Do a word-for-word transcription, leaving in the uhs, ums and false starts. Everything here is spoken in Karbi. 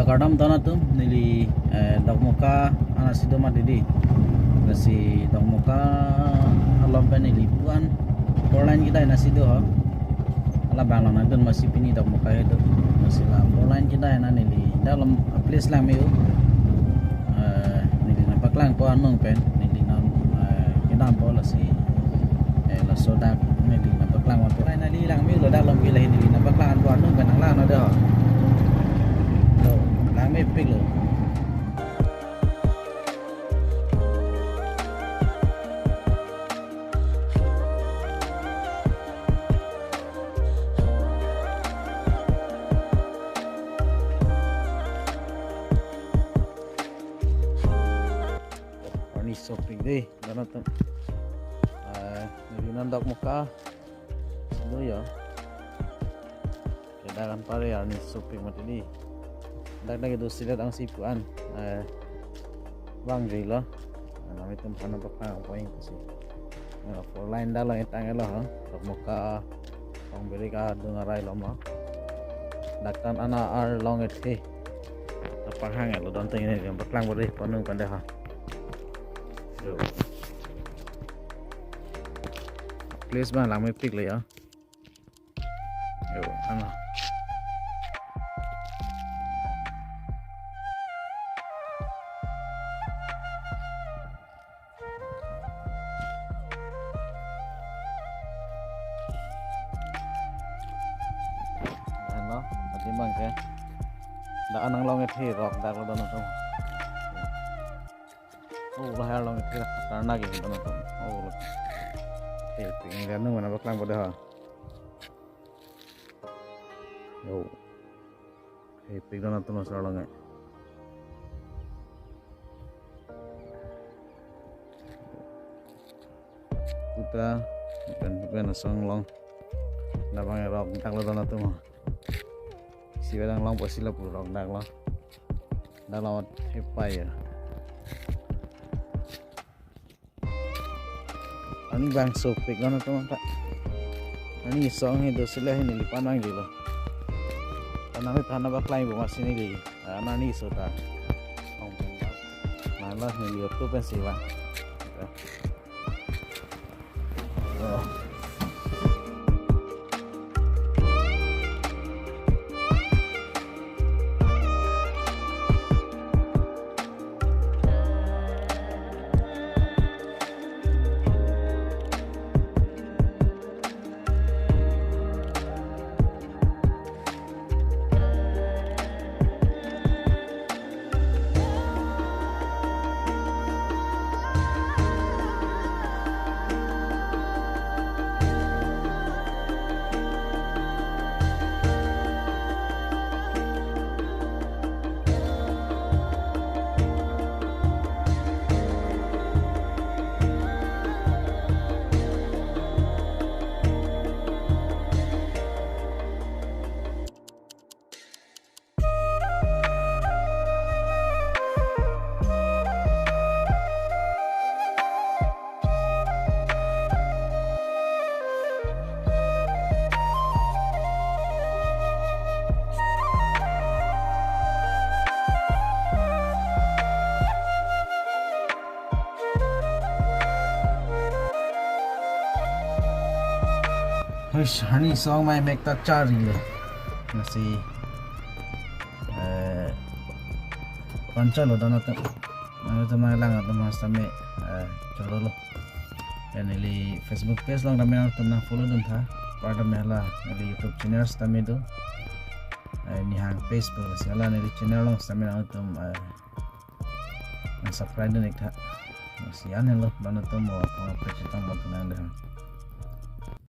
Kardom don atum, neli, eh, Dokmoka anasi do mati di. Lasi Dokmoka along pen neli pu-an four lane kedai anasi do ho. Hala bang along nangdun masi pini Dokmoka he do. Lasi la four lane kedai na neli dak along a-place lang me-u. Eh, neli nangpaklangpo anung pen, neli nang, eh, kedampo lasi. Eh, laso dak neli nangpaklang anpo. Finally lang me-u lo dak along ke, lahei neli nangpaklangpo anung pen nanglang non do. Lo, lang mepik lo. Arni sopik dei, don atum. Eh, neli non Dokmoka do ya. Ke dak anpar arni sopik mati di. Dak dak kedo silet angsi pu-an. Eh, bang jui lo. Nangtum aphan nangpaklangpo ingsi. Eh, four lane dak along etang lo ha. Dokmoka Kongbirik adung arai lo ma. Dak tan ana arlong ethe. Apahang lo don teng ini nangpaklangpo dei, panung pen dei ha. Yo. Place bang lang mepik lo ya. Yo, ano. Ano, adi bang ke. Dak anang long ethe rok dak lo don atum. Oh, lahai long ethe karna ke don atum. Oh, lo. Eh, ping ganu mana paklangpo dei ha. Yo. Eh, pik don atum asar long eh. Kuta, pen, pen asong long. Labang rok dak lo don atum. Si bedang long posi lo pu rok dak lo. Dak lo hepai ya. Arni bang sopik non atum ta. Arni song he do sila he neli panang di lo. Panang he thana baklai bo masi neli. Arni so ta. Ong. Malah neli YouTube pen si bang. Oh. Hush, honey song mai mek ta chari lo. Lasi, eh, pancha lo don atum. Nangtum nanglang atum mas tame, eh, choro lo. Ya neli Facebook page along tame nangtum nang follow dun tha. Par tame hala neli YouTube channel tame do. Eh, Nihang page pu lasi hala neli channel along tame nangtum, eh, nang subscribe dun ik tha. Si an lo, don atum mo, pang apa chetong mo tunang deh.